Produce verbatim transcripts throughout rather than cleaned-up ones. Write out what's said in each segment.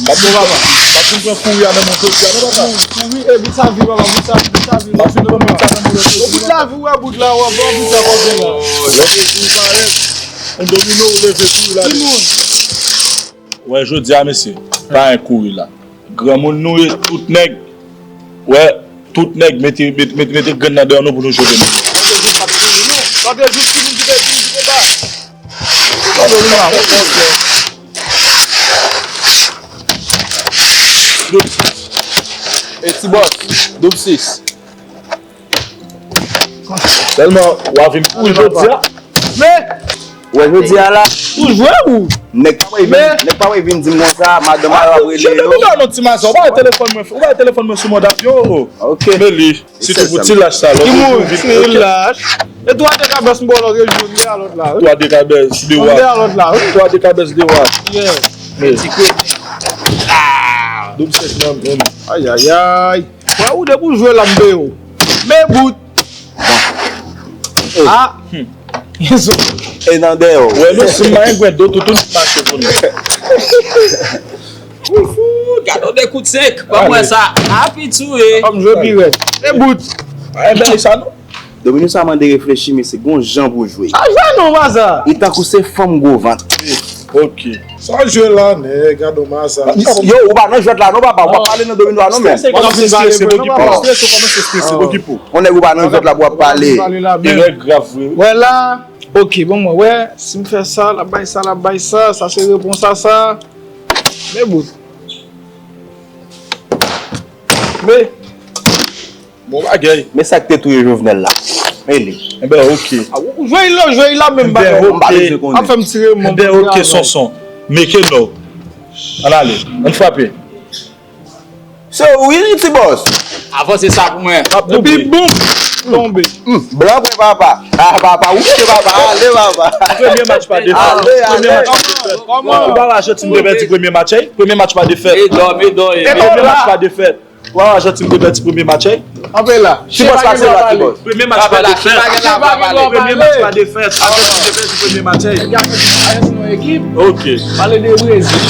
Pap bon, papa. Pap vin pran kouri a nan men jodi a, non, papa. Kouri, e bout sa vi, papa, bout sa vi, bout sa vi. Pap vin pran bout sa nan men jodi a. Bout la vi, wè, bout la, wè, bon, bout sa, pap vin la. Lè jodi parèt, yon domino, ou leve kouri la. Ki moun? Wè, jodi a, mesye, pa gen kouri la. Granmoun nou ye, tout nèg. Wè, tout nèg mete, mete, mete, mete grenn nan dèyè nou pou nou jwe domino. Strateji, strateji, ki moun ki te di, ki te ba. Domino a, wè, wè. Doub sis. E ti bòs, doub sis. Sèlman, w a vin kouri jodi a. Men, wè jodi a la. Ou jwe ou? Nèg pa wè vin, nèg pa wè vin di m konsa, madanm a ap rele yo. Jodi a non ti maza, ou pa wè telefòn mwen, ou pa wè telefòn mwen sou mòd avyon, o. Ok. Men li, sitou pou ti lach sa, lòt jou vin, ok. Ti lach. E twa dekabès m ba w lòt jou, m de a lòt la, wi. Twa dekabès de wa. M de a lòt la, wi. Twa dekabès de wa. Yeah. Men. Doub sèt nan men m. Ayayay. Wè ou depi w jwe la m peye w. Men bout. Ah. E nan dèyè w. Wè nou si m pa gen grenn do toutoun ki mache pou nou. Foufou, gade yon de kout senk. Ban mwen sa. Api tou e. Kòm jwe pi rèd. Men bout. Pa gen bagay sa non. Domino sa mande reflechi, mesye, gon jan pou jwe. A jwe non, maza. Li tankou se fanm gwo vant. Ok. Sa w jwe la, nèg, gade w maza. Yo, ou pa nan jwèt la non, papa, ou pa pale nan domino a non, men. Kòmanse strese, okipe w. Strese, kòmanse strese, okipe w. On nèg ou pa nan jwèt la pou w ap pale. Erè grav vre, wi. Wè la, ok, bon, mwen wè, si m fè sa, l ap bay sa, l ap bay sa, sa se repons a sa. Men bout. Men. Bon bagay. Men sa k te touye Jovenel la. Men li. Enben, ok. A, ou jwe la, jwe la menm bagay. Enben, ok. M pa bezwen konnen. Ap fè m tire mwen. Enben, ok, Sonson. Meke nou. Ann ale. Ann frape. Se ou wi, ti bòs. Avanse sa pou mwen. Epi boum, tonbe. Hmm, blan vre papa. Ah, papa, ou se papa. Ale, papa. Premye match pa defèt. Ale, ale. Premye match pa defèt. Kòman? Ou pa wè Ajantin te pèdi premye match, ey? Premye match pa defèt. E dò, e dò, e. Premye match pa defèt. Waw, Ajantin te pèdi premye match, ey. Anpe la. Ti bòs la, se la, ti bòs. Premye match pa defèt. Premye match pa defèt. Ajantin te pèdi premye match, ey. Nèg ap fè Ajantin yon ekip. Ok. Pale de Brezil.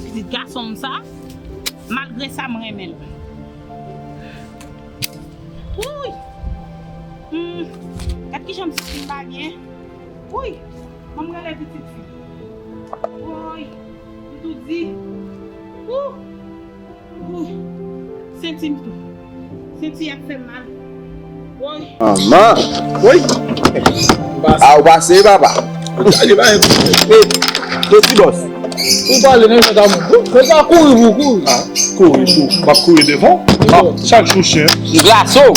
Pitit gason m sa, malgre sa, m renmen l. Wouy! Hmm, gad kijan m santi m pa byen. Wouy! Ban m rele pitit fi. Wouy! M tou di. Wouh! Wouh! Senti m tou. Senti ap fè m mal. Wouy! Manman! Wouy! A, ou pase, papa. Gade, pa yon. Ey, yo ti bòs. Ou pale nan jwèt a moun. Ou pa kouri pou kouri. Ah, kouri pou. M ap kouri devan. Ah, chak jou chen. M glase w.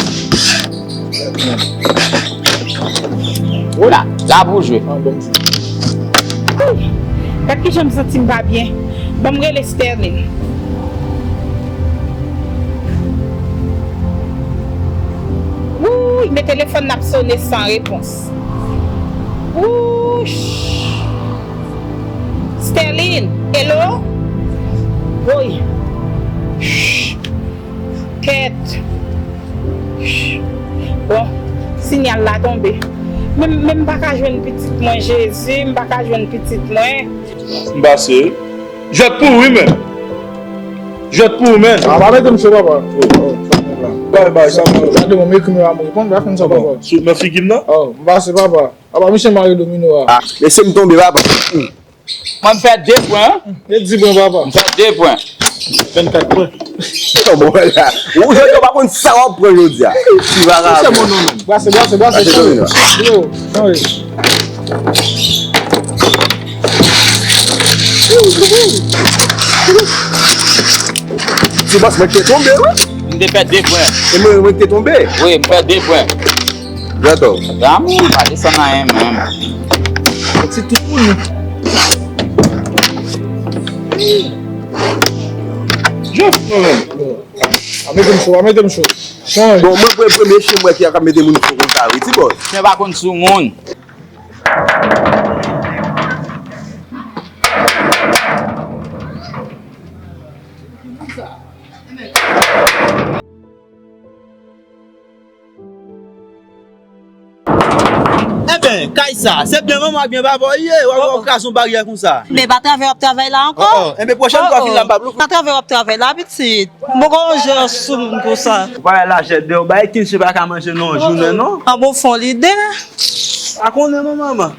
Wola, la pou w jwe. Ah, bon. Gad kijan m santi m pa byen. Ban m rele Sterline. Wouy, men telefòn nan ap sone san repons. Wouch. Sterline, hello? Woy. Kèt. Bon, siyal la tonbe. Men, men m pa ka jwenn pitit mwen, Jezi, m pa ka jwenn pitit mwen. M pase. Jwèt pouri, men. Jwèt pouri, men. A, pa mete m cho, papa. Oh, oh, sa mwen la. Bay, bay, sa mwen la. Gade, mwen, m ekri, mwen, mwen, konn pa fè m sa, papa. Sou nan figi m nan? Oh, m pase, papa. Apa, misye mare domino a. Ah, mesye m tonbe, papa. Hmm. Mwen, m fè de pwen, en. E di pwen, papa. M fè de pwen. Vennkat pwen. Bon, la. Ou, yo, yo pa konn sa w ap pran jodi a. Ti vagabon. Brase, brase, brase. Brase domino a. Yo, anwe. Wouy, wouy. Ti bòs, mwen te tonbe, wi. M te pèdi de pwen. E mwen, mwen te tonbe. Wi, m pèdi de pwen. Granmoun, pa desann anyen menm. Yon ti timoun. Jòf, mwen menm. A mete m cho, a mete m cho. Chanj. Bon, mwen, mwen premye chen mwen ki ap mete moun sou konn sa, wi, ti bòs. Chen pa konn sou moun. Enben, kay sa, se byen manman ak byen papa w ye, w ap, w ap kraze yon baryè konsa. Men pa travay w ap travay la ankò? Oh, oh. Enben, pwochèn fwa fin la, m p ap louvri. Pa travay w ap travay la, pitit. M poko wè yon jan sou moun konsa. Ou pa wè lajè de yon bagay, kilti pa ka manje nan yon jounen, non. An bon, fon lide. A konnen, manman.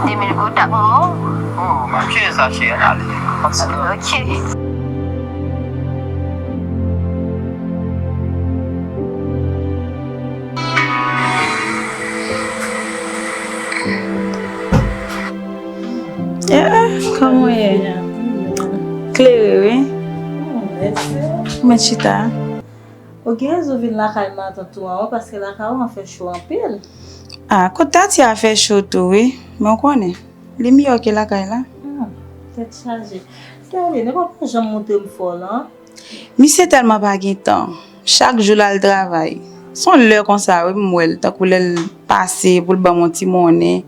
De mil goud ak momo. Oh, m ap jere sa, cheri, ale. Kontinye. Ok. Eh, kòman w ye? Klere, wi. Mèsi. Mwen chita. Ou gen rezon vin lakay matant ou an, wi, paske lakay ou an fè cho anpil. Ah, kot Tati a fè cho tou, wi. Men w konnen, li miyò ke lakay la. Hmm, tèt chaje. Gade, nou pa janm montre m fò w lan. Misye tèlman pa gen tan. Chak jou l al travay. Se yon lè konsa, wi, m wè l, tankou lè l pase pou l ban m yon ti monnen.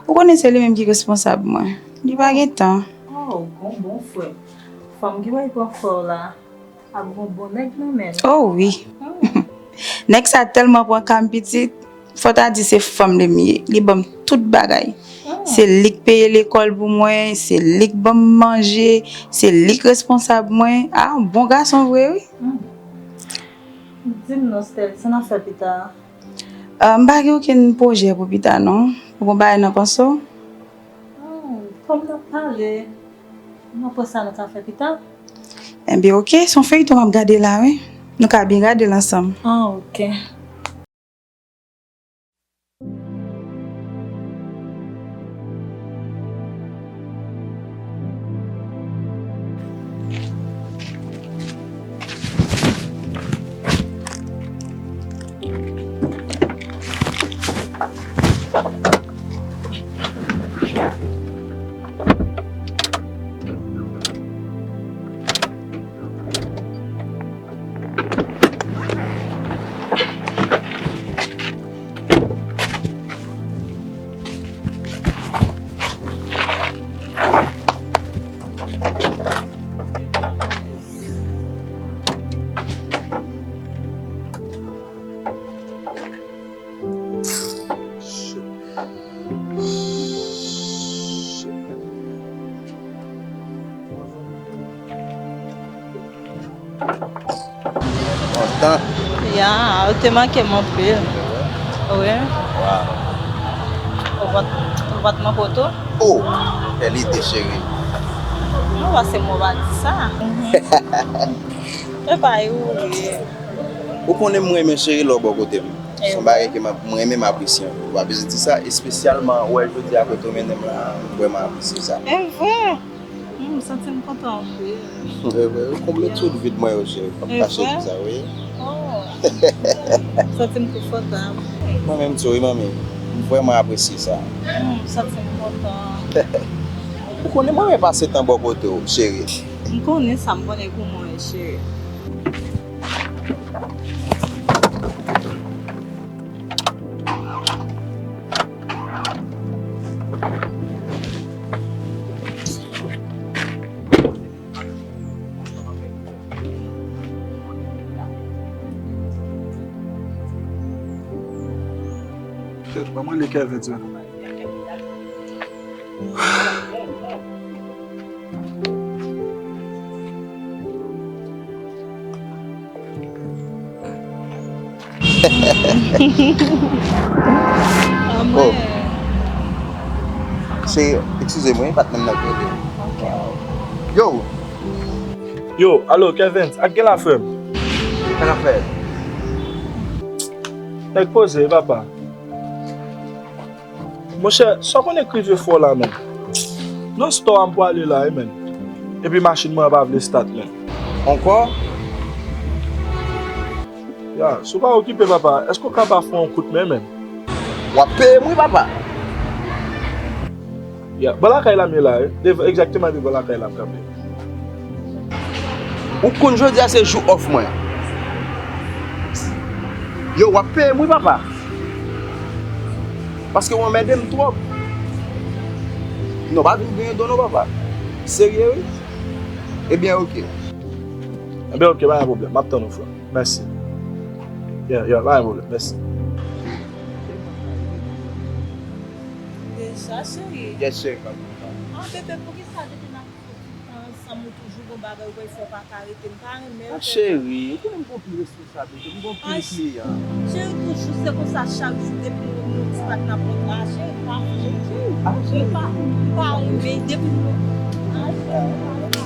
Ou konnen se li menm ki responsab mwen. Li pa gen tan. Oh, bon, bon frè. Fanm ki pral pran frè w la ap gon bon nèg nan men l. Oh, wi. Hmm. Nèg sa tèlman pran ka m pitit. Fò ta di se fanm li m ye. Li ban m tout bagay. Hmm. Se li k peye lekòl pou mwen, se li k ban m manje, se li k responsab mwen. Ah, bon gason vre, wi. Hmm. Di m non, Stèl, sa n ap fè pita? Ah, m pa gen okenn pwojè pou pita, non. Ou gon bagay nan panse w? Hmm, kòm n ap pale, m ap wè sa nou ka fè pita. Enben, oke, se yon feyton m ap gade la, wi. Nou ka byen gade l ansanm. Ah, oke. Lontan. Ya, ou te manke m anpil. Wi. Waw. Ou pa t, ou pa t manke w tou? Oh, bèl ide, cheri. Non, paske mwen pa di sa. E pa ou ye. Ou konnen m renmen cheri lè w bò kote m. Se yon bagay ke m ap, m renmen, m apresye anpil. W pa bezwen di sa, espesyalman wè jodi a kote w mennen m la, m vrèman apresye sa. E vre? Hmm, m santi m kontan anpil. E vre, ou konble tout vid mwen yo, cheri. Fòk m kache w pou sa, wi. Oh. M santi m konfòtab. Mwen menm tou, wi, manmi. M vrèman apresye sa. Hmm, m santi m kontan. Ou konnen mwen renmen pase tan bò kote w, cheri. M konnen sa, m konnen kouman w ye, cheri. Shit, ban m rele Kevens, man. Oh. Se, eskize mwen, patnè m nan k rele. Yo! Yo, alo, Kevens, ak gen la, frè m? Sa k ap fèt? Nèg poze, papa. Monchè, sa w konnen k rive fò la, menn. Nan store a m pwale la wi, menn. Epi machin mwen an pa vle start, menn. Ankò? Ya, si w pa okipe, papa, èske w ka pa fè yon kout men, menn? W ap peye m wi, papa. Ya, bò lakay la m ye la, wi. Devan, egzakteman devan lakay la m kanpe. Ou konn jodi a se jou off mwen. Yo, w ap peye m wi, papa. Paske w anmède m twòp. Non, pa vin griyen do non, papa. Serye wi. Ebyen, oke. Ebyen, oke, pa gen pwoblèm. M ap tann ou, frè. Mèsi. Yeah, yeah, pa gen pwoblèm. Mèsi. Deja, cheri. Yes, cheri. Ah, bebe, poukisa depi n ap fè tan ansanm, ou toujou gon bagay ou wè fè w pa ka rete? M pa renmen l. Ah, cheri, ou konnen m gon pil responsablite, m gon pil kliyan. Cheri, toujou se konsa, chak jou depi nou, nou dispat n ap rete. Ah, cheri, m pa renmen, cheri. Ah, cheri. M pa, m pa renmen depi nou. Ah, cheri, m pa renmen.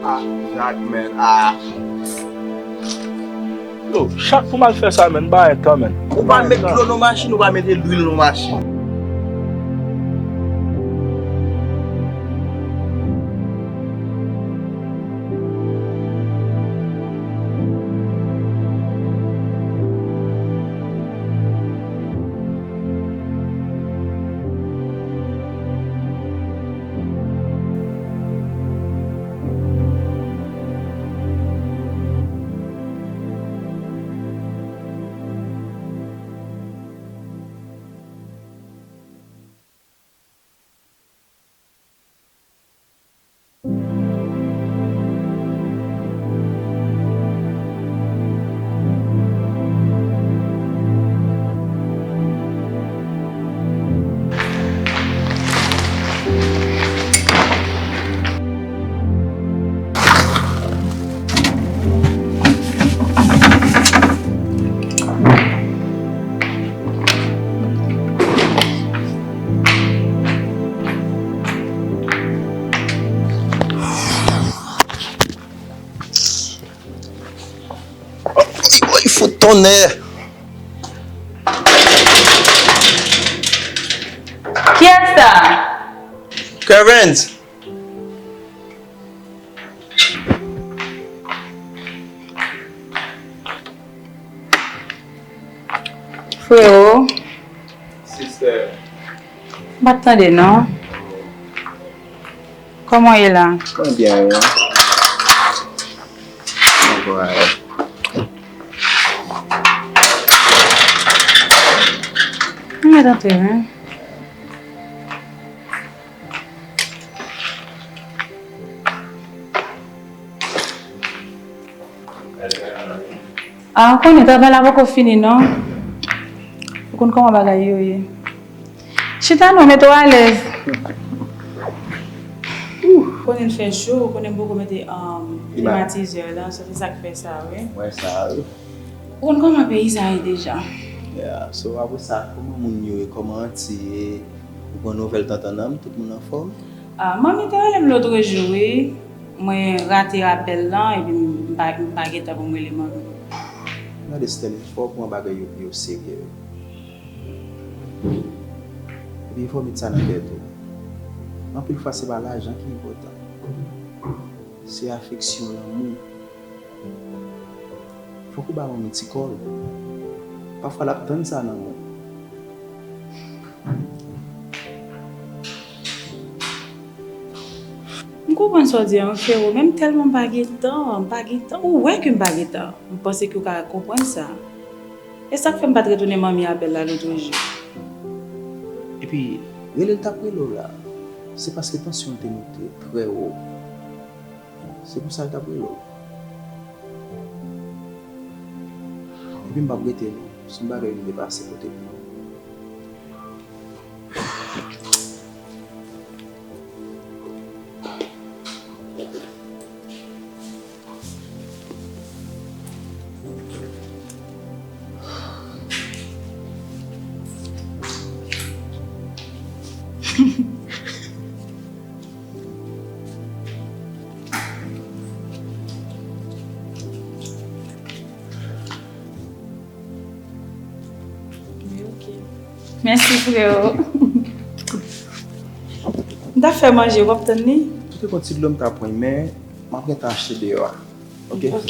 Ah, Jack, man. Ah. Yo, chak pou m al fè sa, man, m pa gen tan, man. Ou pa met dlo nan machin, ou pa mete lwil nan machin. Onè! Kiyès sa? Kervens! Frewo. Sister. M pa t tande non. Kòman w ye la? Mwen byen, wi. Mwen byen. Mwen mèt antre, wi. Ah, ou konnen, travay la poko fini, non. Ou konn kòman bagay yo ye. Chita non, mete w alèz. Ou konnen l fè cho, ou konnen m poko mete, um, klimatizè la, so se sa k fè sa, wi. Mwen sa, wi. Ou konn kòman peyi sa ye deja. Yeah, so apre sa, kòman moun yo ye, kòman Anti ye, ou pran nouvèl tantan Nanm, tout moun anfòm? Ah, manmi te rele m lòtrejou, wi. Mwen rate apèl lan, epi m pa, m pa gen tan pou m rele manmi. Gade, Sterline, fò w pran bagay yo pi o serye, wi. Epi fò w met sa nan tèt ou. Anpil fwa, se pa lajan ki enpòtan. Se afeksyon, lanmou. Fòk ou ba manmi ti kò l. Pafwa, l ap tann sa nan mwen. M konprann sa w di a, wi, Fero, men m tèlman m pa gen tan, m pa gen tan. Ou wè ke m pa gen tan. M panse ke w ka konprann sa. E sa k fè m pa t retounen manmi apèl la lòtrejou. Epi, rele l t ap rele w la. Se paske tansyon l te moute trè wo. Se pou sa l t ap rele w. Epi m p ap rete non. Se yon bagay m te pase kote pou. Wi, ok. Mèsi, freo. M t ap fè manje, w ap tann li? Ou te konn ti dlo m ta pran, men m ap gentan achte deyò a. Ok? Ok.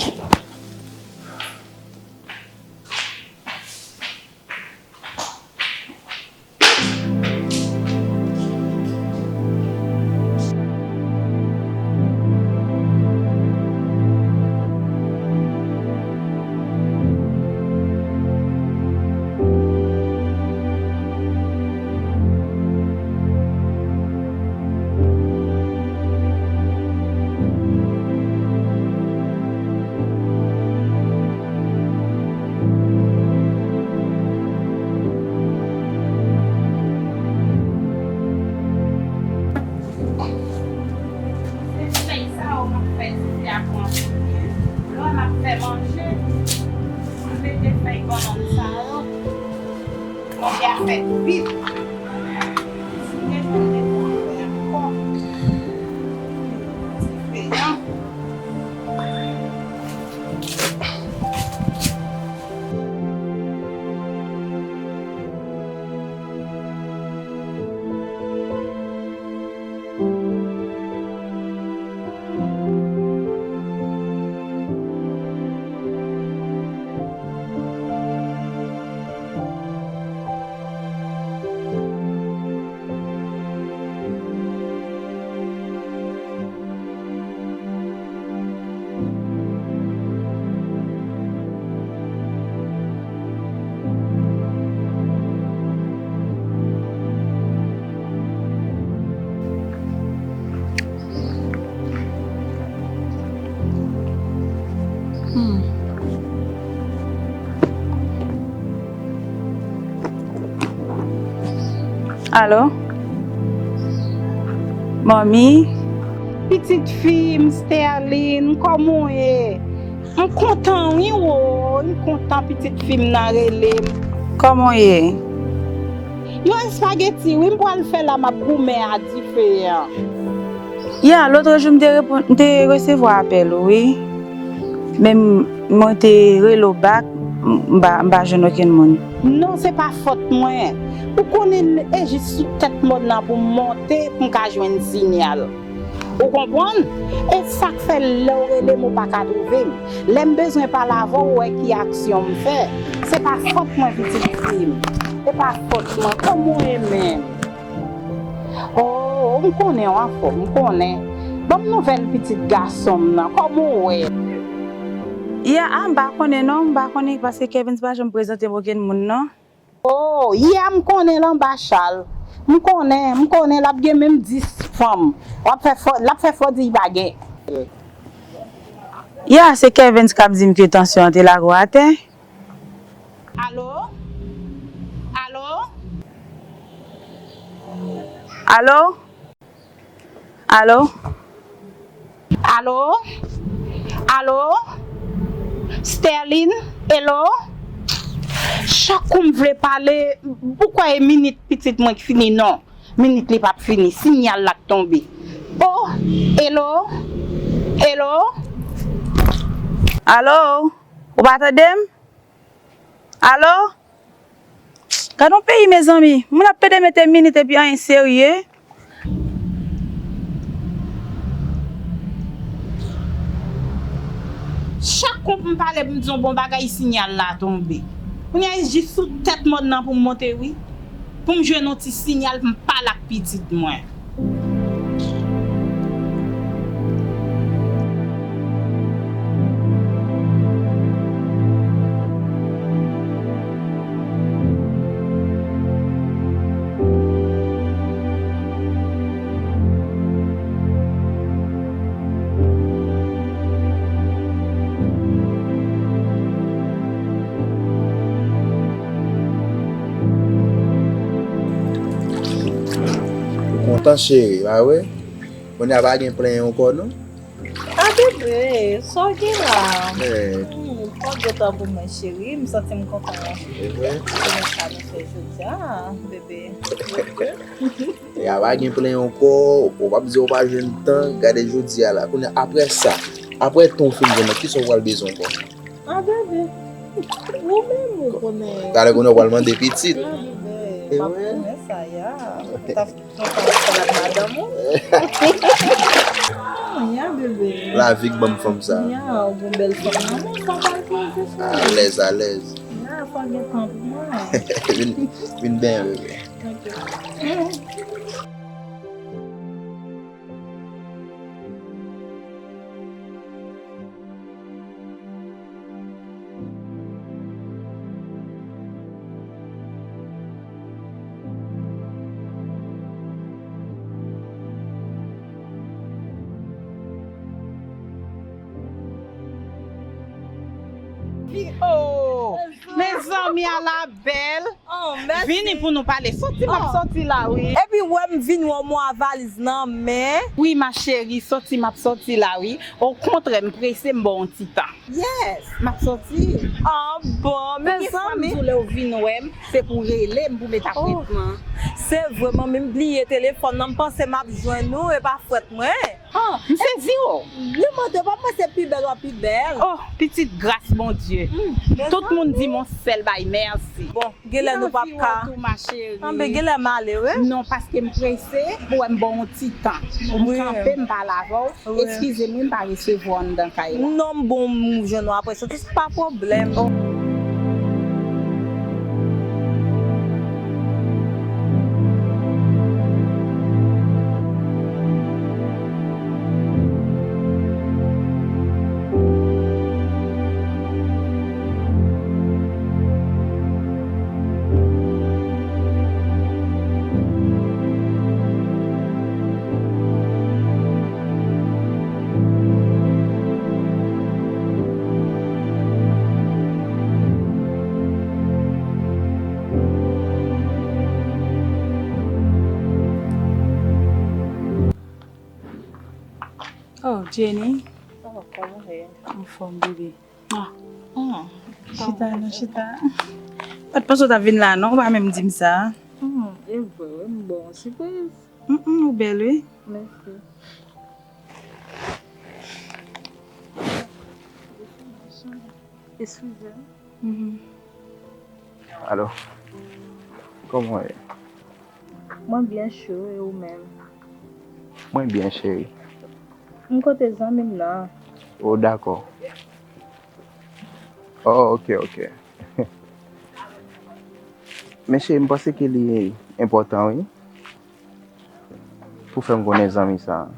Se fèy sa yo m ap fè, se fèy a pran anpil byen. Lè m ap fè manje, m mete fèy bannann sa yo, manje a fèt vit. Si m bezwen, m bezwen fè ankò. Ti fèy an. Hmm. Alo? Manmi? Pitit fi m, Sterline, kòman w ye? M kontan wi, woy, m kontan pitit fi m nan rele m. Kòman w ye? Yon espageti wi, m pral fè la, m ap goumen a dife an. Ya, lòtrejou m te reponn, m te resevwa apèl ou wi. Men m, mwen te rele w bak. M pa, m pa jwenn okenn moun. Non, se pa fòt mwen. Ou konnen e jis sou tèt mòn nan pou m monte pou m ka jwenn sinyal. Ou konprann? E sa k fè lè w rele m ou pa ka twouve m. Lè m bezwen pale avè w, ou wè ki aksyon m fè. Se pa fòt mwen, pitit fi m. Se pa fòt mwen. Kòman w ye menm? Oh, m konnen w anfòm, m konnen. Ban m nouvèl pitit gason m nan, kòman w wè? Ya, a, m pa konnen non, m pa konnen paske Kevin pa janm prezante m okenn moun non. Oh, ya, m konnen l anba chal. M konnen, m konnen l ap gen menm dis fanm. W ap fè fò, l ap fè fò di l pa gen. Ya, se Kevin k ap di m ke tansyon an te lage w atè. Alo? Alo? Alo? Alo? Alo? Alo? Sterline? Elo? Chak kou m vle pale, ou kwè e minit pitit mwen k fini? Non. Minit li p ap fini. Sinyal la k tonbe. Oh, elo? Elo? Alo? Ou pa tande m? Alo? Gad yon peyi, mezanmi. Moun ap pede mete minit epi anyen serye. Chak kou m pale pou m di yon bon bagay, sinyal la tonbe. Kounye a, e jis sou tèt mòn nan pou m monte, wi. Pou m jwenn yon ti sinyal pou m pale ak pitit mwen. Ou kontan, cheri, pa vre? Kounye a pa gen plenyen ankò, non? A, bebe, sa w gen la? Eh. Hmm, pran de tan pou mwen, cheri. M santi m kontan. E vre? Pou mwen sa nou fè jodi a, bebe. E a pa gen plenyen ankò, ou p ap di ou pa jwenn tan, gade jodi a la. Kounye a, apre sa, apre tan w fin jwenn nan, kisa w pral bezwen ankò? A, bebe. Ou menm, ou konnen. Talè konnen w pral mande pitit. A, bebe. E m ap konnen sa, ya. Ou ta, ou ta fè ak madanm ou. Ah, ya, bebe. Lavi k ban m fanm sa. Ya, ou gon bèl fanm nan men, sa pa repoze, cheri. Alèz, alèz. Ya, fò gen tan pou mwen. Vin, vin benyen, bebe. Ok. Oh, mezanmi, a la bèl. Oh, mèsi. Vini pou nou pale. Soti, m ap soti la, wi. Epi, wè, m vin wè w, mwen a valiz nan men. Wi, ma chérie, soti, m ap soti la, wi. Okontrè, m prese, m ba w yon ti tan. Yes, m ap soti. Ah, bon, mezanmi. Poukisa m di w lè w vin wè m, se pou w rele m pou w met apwentman? Se vre, manmi, m bliye telefòn nan, m panse m ap jwenn ou, e pa fwèt mwen. Ah, m sezi w. Li mande, pa mwen se pi bèl w ap pi bèl. Oh, pitit gras Bondye. Tout moun di m yon sèl bay mèsi. Bon, genlè nou p ap ka. Tou, ma chérie. Anben, genlè m ale, wi. Non, paske m prese, ou wè m ba w yon ti tan. M kanpe, m pale avè w. Eskize m, wi, m pa resevwa w anndan kay la. Non, m bon, m jwenn ou apre soti, se pa pwoblèm. Oh, Jenny. Oh, kòman w ye? Anfòm, bebe. Ah. Hmm. Chita, non, chita. Pa t panse w t ap vin la, non, ou pa menm di m sa. Hmm, e vre, wi, m ba w yon sipriz. Mm, mm, ou bèl, wi. Mèsi. Eskize m. Alo, kòman w ye? Mwen byen, chou, e ou menm? Mwen byen, cheri. M kote zanmi m nan. Oh, dakò. Oh, ok, ok. Men cheri, m panse ke li enpòtan, wi. Pou fè m konnen zanmi sa a.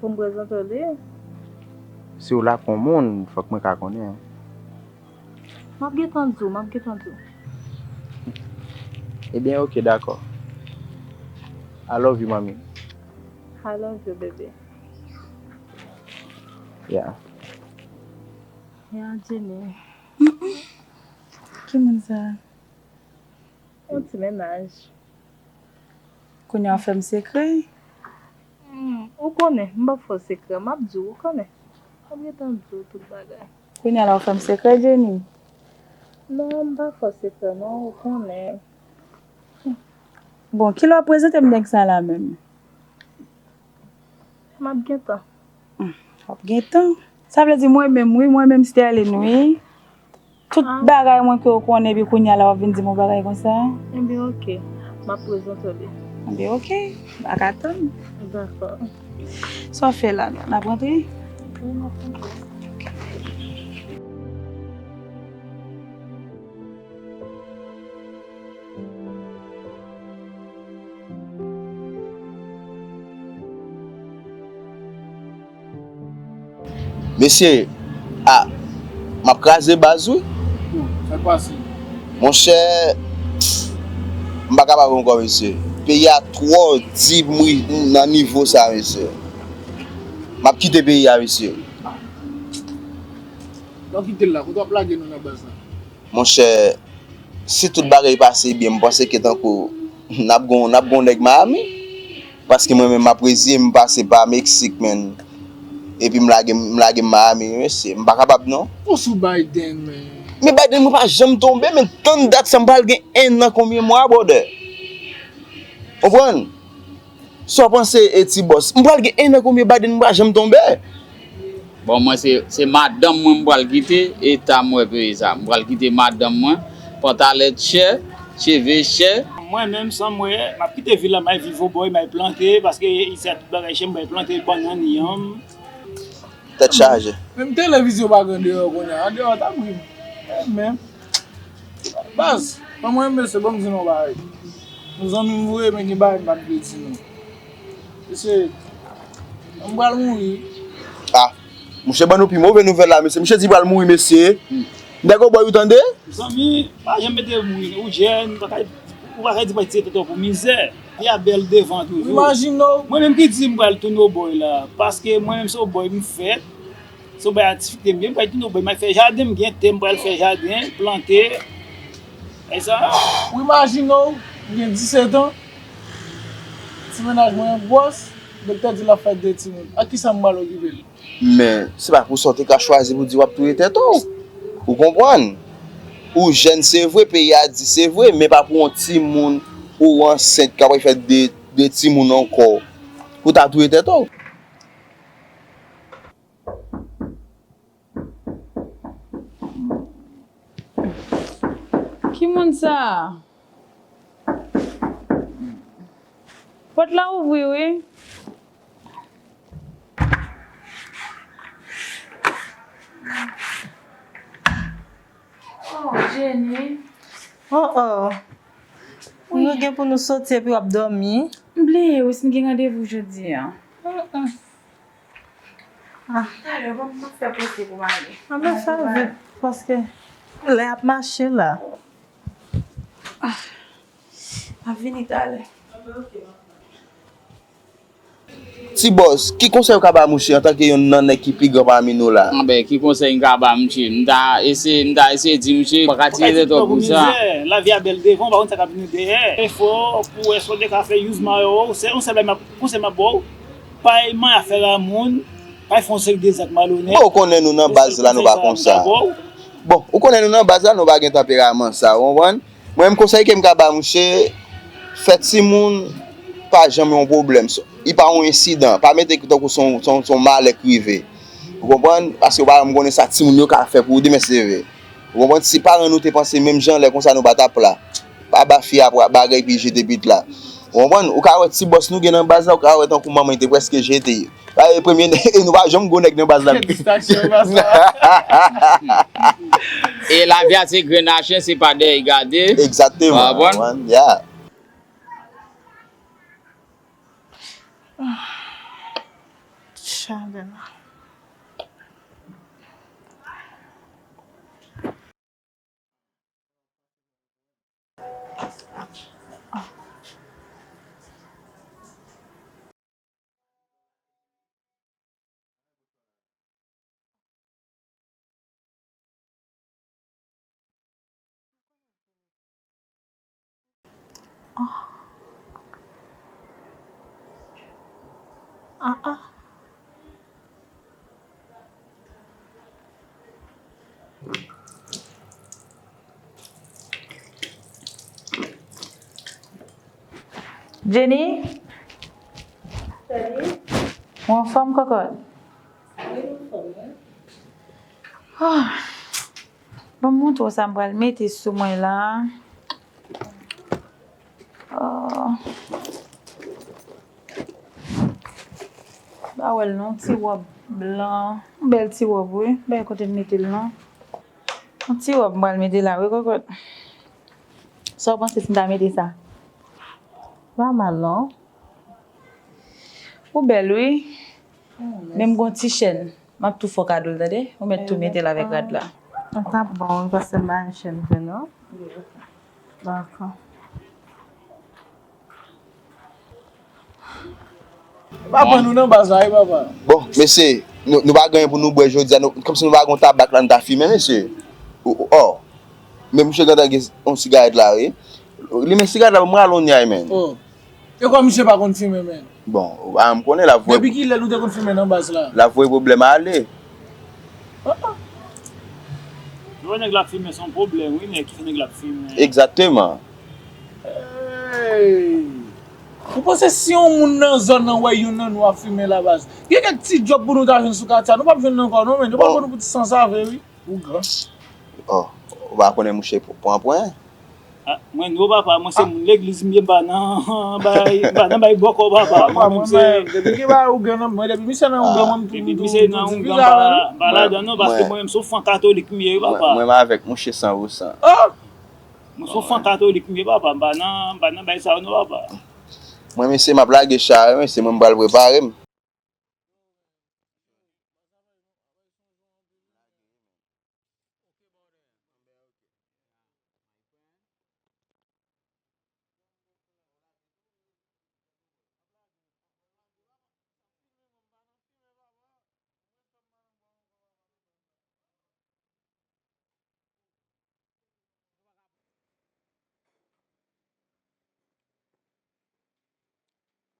Pou m prezante w li? Si w la kon moun, fòk mwen ka konnen. M ap gentan di w, m ap gentan di w. Ebyen, ok, dakò. I love you, manmi. I love you, baby. Yeah. Yeah, Jenny. Ki moun sa? Yon ti mennaj. Kounye a w fè m sekrè? Hmm, ou konnen, m p ap fè w sekrè, m ap di w, ou konnen. M ap gentan di w tout bagay. Kounye a la w fè m sekrè, Jenny? Non, m pa fè w sekrè, non, ou konnen. Bon, kilè w ap prezante m nèg sa la menm? M ap gentan. Hmm, w ap gentan? Sa vle di mwen menm, wi, mwen menm Sterline, wi. Tout bagay mwen ke w konnen, epi kounye a la w ap vin di m yon bagay konsa? Ebyen, ok. M ap prezante w li. Ebyen, ok. M pa ka tann. Dakò. Sa w fè la, n ap rantre? Wi, n ap rantre. Mesye, a, m ap kraze baz, wi. Sa k pase? Monchè, m pa kapab ankò, mesye. Peyi a twò di m ri nan nivo sa, mesye. M ap kite peyi a, mesye. Lè w kite l la, kote w ap lage nou nan baz la? Monchè, si tout bagay pase byen, m panse ke tankou n ap gon, n ap gon nèg Miami. Paske mwen menm, m ap reziye m pase pa Meksik, menn. Epi m lage, m lage Miami, wi, mesye. M pa kapab, non. Ou sou Biden, men. Men Biden, mwen pa janm tonbe, men tann dat sa, m pral gen en an, konbyen mwa, brother? Konprann? Sa w panse, e, Ti Bòs? M pral gen en an konbyen Biden m pa janm tonbe? Bon, mwen se, se madanm mwen m pral kite, eta m wè peyi sa. M pral kite madanm mwen, pantalèt chè, cheve chè. Mwen menm, san mwen, m ap kite vil la, m al viv obòy, m al plante, paske isi a tout bagay chè, m pral plante bannann, yanm. Tèt chaje. Menm televizyon pa gen deyò kounye a. Andeyò ta bri. Men, baz, mwen menm, mesye, ban m di nou yon bagay. Nou zanmi m vre, men gen bagay m pa t vle di nou. Mesye, m pral mouri. Ah, mouche ban nou pi move nouvèl la, mesye. Mouche di pral mouri, mesye. Nèg obòy ou tande? Zanmi, pa janm mete mouri, ou jèn, ou pa ka, ou pa ka di pa tire tèt ou pou mizè. Peyi a bèl devan toujou. Imajine w. Mwen menm ki di m pral tounen obòy la, paske mwen menm se obòy m fèt, se obòy a difikilte m ye, m pral tounen obòy, m al fè jaden, m gen tè, m pral fè jaden, plante. E sa. Ou imajine w, m gen disèt an, ti mennaj mwen gwòs, doktè di l ap fè de timoun. Ak kisa m pral okipe l? Men, se pa pou sa w te ka chwazi pou di w ap touye tèt ou. Ou konprann? Ou jèn, se vre, peyi a di se vre, men pa pou yon timoun ou ansent k ap fè de, de timoun ankò pou w ta touye tèt ou. Ki moun sa a? Pòt la ouvri, wi. Oh, Jenny. Oh, oh. Wi. Nou gen pou nou soti epi w ap dòmi. M bliye, wi, si m gen randevou jodi a. Mm-mm. Ah. Talè, bon, m ap fè poze pou m ale. Anben, fè vit, paske lè ap mache la. Ah. M ap vini talè. Ti Bòs, ki konsèy ou ka ba mouche antanke yonn nan nèg ki pi gran pami nou la? Anben, ki konsèy m ka ba mouche? M ta eseye, m ta eseye di mouche, pa ka tire tèt ou pou sa. Lavi a bèl devan, ou pa konn sa k ap vini dèyè. Efò pou wè si w te ka fè youz mayo, se yon sèl bagay m ap, konsèy m ap ba w. Pa al manyen afè a moun, pa al fè yon seri de zak malonèt. Bon, ou konnen nou nan baz la, nou pa konsa. Bon, ou konnen nou nan baz la, nou pa gen tanperaman sa, ou konprann? Mwen menm konsèy ke m ka ba mouche, fè timoun pa janm yon pwoblèm. Li pa yon ensidan, pa mete tankou se yon, se yon, se yon malè k rive. Ou konprann? Paske ou pa janm konnen sa timoun yo ka fè pou ou demen se vre. Ou konprann? Si paran nou te panse menm jan, lè konsa nou pa t ap la. Pa ba fi a pra-, bagay epi jete pit la. Ou konprann? Ou ka wè ti bòs nou gen nan baz la, ou ka wè tankou manman li te prèske jete. Sa e premye nèg, e nou pa janm gwo nèg nan baz la. Distraksyon, baz la. E lavi a se grenn a chen, se pa dèyè gade. Egzakteman. Ou konprann? Yeah. Chalè la. Ah, ah. Jenny? Ou anfòm, kòkòt? Wi, m anfòm, wi. Ah. Ban m montre w sa m pral mete sou mwen la. Ah. Pa wè l non, ti wòb blan. Yon bèl ti wòb, wi. Bay kote m mete l non. Yon ti wòb m pral mete la, wi, kòkòt. Sa w panse si m ta mete sa? Pa mal non. Ou bèl, wi. Oh, men m gon ti chèn. M ap tou fè w kado l, tande? Ou mèt tou mete l avèk rad la. Sa t ap bon, wi, paske m pa gen chèn vre non. Dakò. Pa pran nou nan baz la, wi, papa. Bon, mesye, nou, nou pa gen anyen pou nou bwè jodi a, nou, kòmsi nou pa gen yon tabak la, nou ta fimen, mesye. O, o, o. Men misye gentan gen yon sigarèt la, wi. Limen sigarèt la, mwen al on nyay, men. Oh. E kwa misye pa konn fimen, men? Bon, ou pa janm konnen, l ap voye. Depi kilè nou te konn fimen nan baz la? L ap voye pwoblèm ale. Ah, ah. Lè w wè nèg la ap fimen, se yon pwoblèm, wi, nèg ki fè nèg la ap fimen. Egzakteman. Hey! Ou panse si yon moun nan zòn nan wè youn nan nou ap fimen la baz, gen kèk ti djòb pou nou ta jwenn sou katye a, nou p ap jwenn nan ankò non, men yo p ap pran nou pou ti sansave, wi. Ougan. Oh, ou pa konnen mouche pran pwen? Ah, mwen non papa, mwen se moun legliz m ye, m pa nan bay, m pa nan bay bòkò papa. Papa, mwen menm se depi ki ba ougan nan, mwen depi misye nan ougan, mwen m tou, depi misye nan ougan, m pa, m pa ladan non, paske mwen menm se yon fan katolik m ye, wi papa. Mwen, mwen avèk mouche san pou san. Oh! Mwen se yon fan katolik m ye papa, m pa nan, m pa nan bay sa yo non papa. Mwen mesye m ap lage cha, mesye mwen m pral prepare m.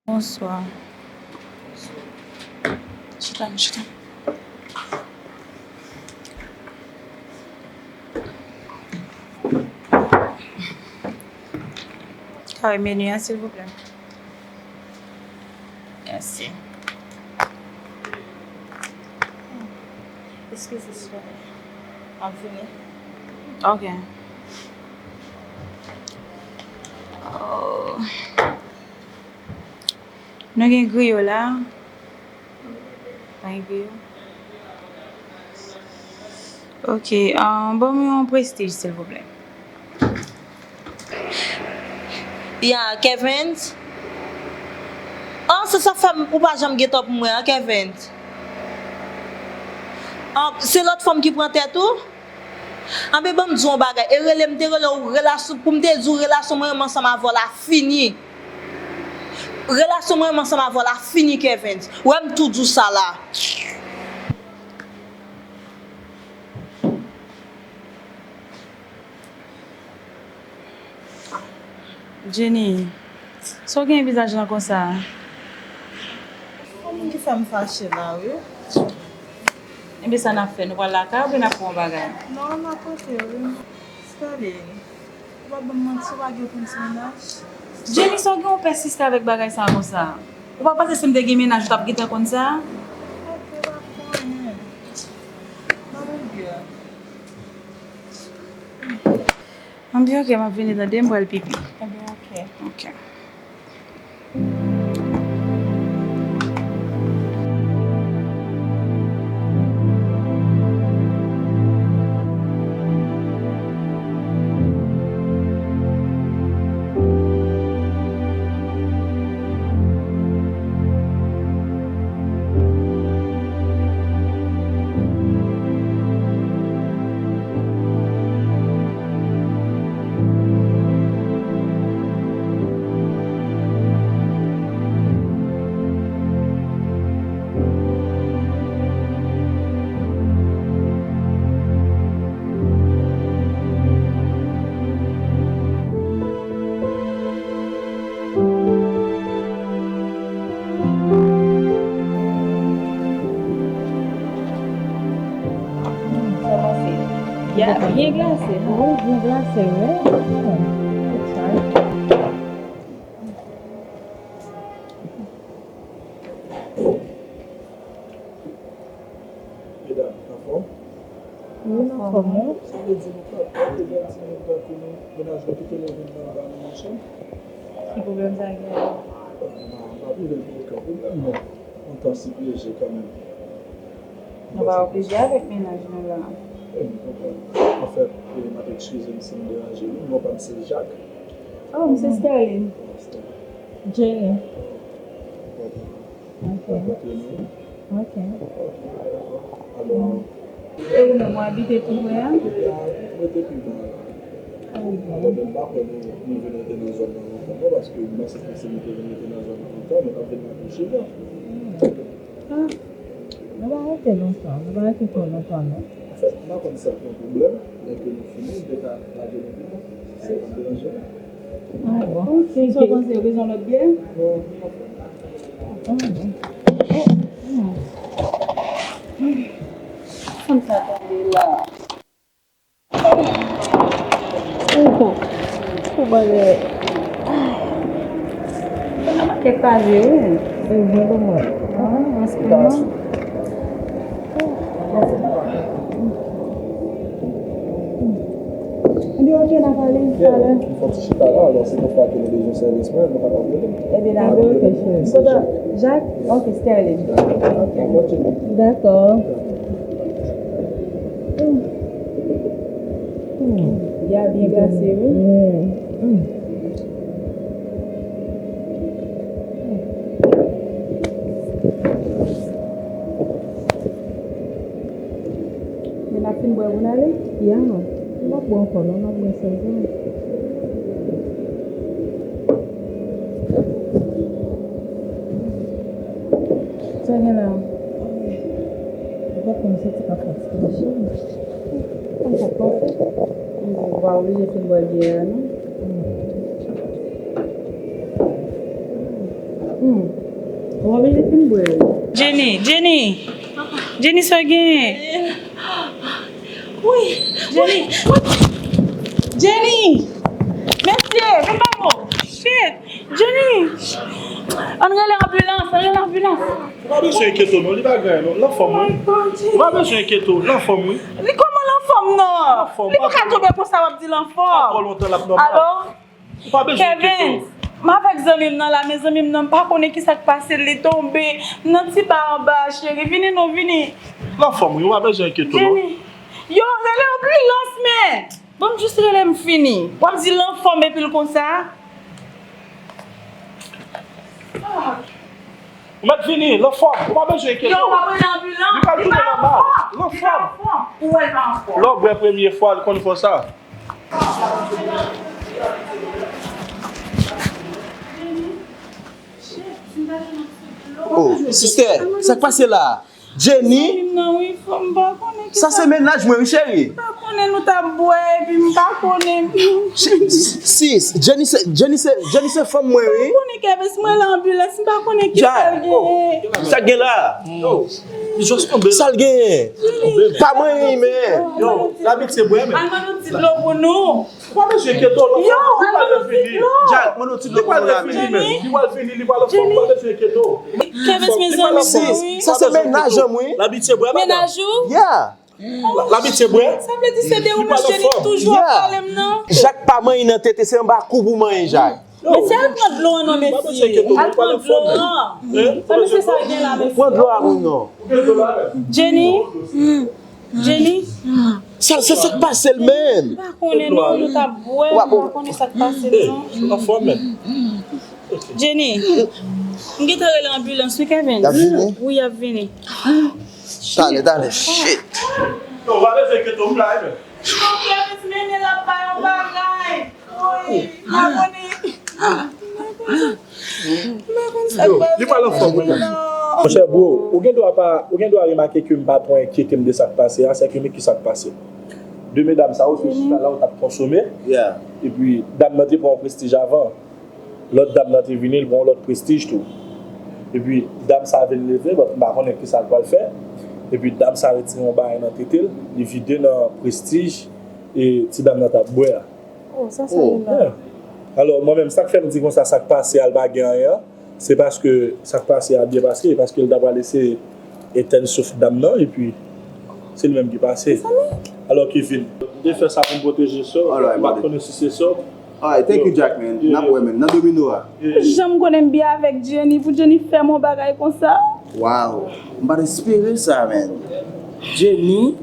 Bonswa. Chita, chita. Ka wè meni a, silvouplè? Mèsi. Eskize, silvouplè. M ap vini. Ok. Oh. Nou gen griyo la? Pa gen griyo? Ok, ah, ban m yon prestij, silvouplè. Ya, Kevens? Ah, se sa fè m, ou pa janm gentan pou mwen, an, Kevens? Ah, se lòt fanm ki pran tèt ou? Anben, ban m di w yon bagay. E rele m te rele w, relasyon, pou m te di w relasyon mwen menm ansanm avè w la fini. Relasyon mwen menm ansanm avè w la fini, Kevens. Ou wè m tou di w sa la. Jenny, sa w gen vizaj lan konsa? Yon moun ki fè m fache la, wi. Enben, sa n ap fè? Nou pral lakay oubyen n ap fè yon bagay? Non, m ap rete, wi. Sterling, ou p ap ban m manti, ou pa gen okenn ti mennaj? Jenny, sa w gen w pèsiste avèk bagay sa a konsa? Ou pa panse si m te gen mennaj, ou t ap gentan konn sa? Ok, w ap konnen. Anben, ok, m ap vini tande, m pral pipi. Anben, ok. Ok. Sa pase? Ya, byen glase, non? Wi, byen glase, wi. Sa. Medam, anfòm? Wi, m anfòm, wi. Sa vle di nou pa, pa te gen ti moun tankou nou, mennaj nou kite nou vin nan ba nou, monchè? Ki pwoblèm sa gen? M pa, m pa twouve l gen okenn pwoblèm, non. Yon tan si pyeje kanmenm. Nou pa oblije avèk mennaj nou la. E, m konprann. Anfèt, e, m ap eskize m si m deranje nou. Non pa m se Jak. Oh, m se Sterline. Jenny. Ok. Rakontre nou. Ok. Ok, dakò. Alò. E ou menm, ou abite pi lwen an? Mwen te pi lwen an. Alò, men m pa kwè nou, nou vin rete nan zòn nan lontan, non, paske m panse se nou te vin rete nan zòn nan lontan, nou t ap vin nan pi souvan. Ah, nou pa rete lontan, nou pa rete twò lontan, non. Anfèt, m pa konn si ap gen pwoblèm, lè ke nou fini, m te ka lage nou pi lwen, si sa pa deranje nou. Ah, bon. Ok, sa w panse, yo bezwen lòt byè? Non, non. Ah, bon. Fanm sa tonbe la. Ou bon. Ou bon, eh. Ay. Nan makèt pa vre, wi. E vre pou mwen. Ah, an se moman. Ebyen, ok, n a pale talè. M fè ti chita la, alò, si toutfwa ke nou bezwen sèvis mwen, nou kapab rele. Ebyen, dakò, ok, cheri. Kote Jak? Ok, Sterline. Ok. Dakò. Hmm. Hmm. Byen glase, wi. Hmm. Hmm. Men n ap fin bwè pou n ale? Ya. M p ap bwè ankò non, m ap bwè sèlman. Sa gen la? Ou pa konn santi pa fatige, cheri. Konn sa k pase? M di, ou pa oblije fin bwè byè a, non. Hmm. Ou pa oblije fin bwè l. Jenny, Jenny! Jenny, sa w genyen? Wi, Jenny! Wi, wi. Jenny! Mesye, vin ba m. Shit! Jenny! Ann rele anbilans, ann rele anbilans. Ou pa bezwen enkyete w non, li pa gen anyen non. L anfòm, wi. Ou pa bezwen enkyete w, l anfòm, wi. Li kòman l anfòm non? L anfòm, li pa ka tonbe konsa w ap di l anfòm. Pa twò lontan, l ap nòmal. Alò? Ou pa bezwen enkyete w. Kevin, m avèk zanmi m nan la, men zanmi m nan, m pa konnen kisa k pase l, li tonbe nan ti ba anba a, cheri. Vini non, vini. L anfòm, wi, ou pa bezwen enkyete w non. Vini. Yo, rele anbilans, men. Ban m jis rele m fini. W ap di l anfòm epi l konsa? Ou mèt vini, l anfòm. Ou pa bezwen enkyete w. Yo, w ap rele anbilans. Li pral tounen nòmal. L anfòm. Ou wè l pa anfòm. Lè w bwè premye fwa, l konn fè w sa. Oh, sistè, sa k pase la? Jenny? Zanmi m nan, wi, frè m, m pa konnen ki sa. Sa se mennaj mwen, wi, cheri. M pa konnen nou t ap bwè, epi m pa konnen. Sis, Jenny se, Jenny se, Jenny se fanm mwen, wi. M pa konnen, Kevin, si mwen rele anbilans, m pa konnen ki sa l genyen. Sa k gen la? Sa l genyen? Pa manyen, men. Yo, labitye bwè, men. Al mande yon ti dlo pou nou. Ou pa bezwen enkyete w, l anfòm, li pral refini. Jack, mande yon ti dlo pou nou la, men. Li pral refini, men. Li pral fini, li pral anfòm, ou pa bezwen enkyete w. Kevin, mezanmi, sis, sa se mennaj an m, wi. Labitye bwè, madanm. Mennaj ou? Yeah. L ap itye bwè. Sa vle di se de ou menm Jenny toujou ap pale m nan. Jak pa manyen nan tete, se anba kou pou manyen Jak. Mesye, al pran dlo an non, mesye. Al pran dlo an. Sa mesye sa gen la, mesye? Pran dlo a moun non. Jenny. Jenny. Sa, se sa k pase l menm. M pa konnen non, nou t ap bwè, m pa konnen sa k pase l non. Jenny. M gentan rele anbilans wi, Kevin. Y ap vini? Wi, y ap vini. Talè, talè, shit. Non, pa bezwen enkyete w, m la, e men. Kevin, men l ap bay yon bagay. Wi, m pa konnen. M pa konn sa k pase. Li pral anfòm wi. Monchè bro, ou gen dwa pa, ou gen dwa remake ke m pa twò enkyete m de sa k pase a, sèke men ki sa k pase. De medam sa yo sou sita la, yo t ap konsome. Epi dam nan te pran yon prestij avan. Lòt dam nan te vini, li pran yon lòt prestij tou. Epi dam sa vin leve, but m pa konnen kisa l pral fè. Epi dam sa retire yon bagay nan tete l, li vide nan prestij e ti dam nan t ap bwè a. Oh, sa sa ye la. Yeah. Alò, mwen menm, sa k fè m di konsa, sa k pase a, l pa gen anyen an, se paske sa k pase a byen pase, paske l ta pral eseye etèn souf dam nan, epi se li menm ki pase. Alò, Kevin, m te fè sa pou m pwoteje sè w, m pa konnen si se sè w. Alright, thank you, Jack, man. N ap wè, man. Nan domino a. Janm konnen m byen avèk Jenny, pou Jenny fè m yon bagay konsa. Wow. M pa t espere sa, man. Jenny,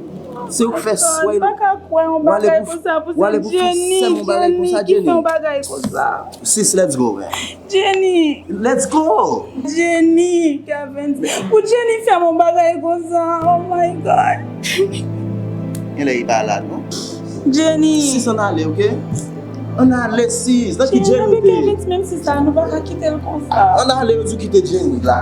se ou k fè swèy. M pa ka kwè yon bagay konsa pou se Jenny, Jenny ki fè yon bagay konsa. Sis, let's go, man. Jenny. Let's go. Jenny, Kevin. Pou Jenny fè m yon bagay konsa. Oh my God. Genlè e pa la non. Jenny. Sis, ann ale, oke? Ann ale, sis. Nan ki Jenny ou te ye? Kevin, menm si sa, nou pa ka kite l konsa. Ann ale, yo di w kite Jenny la.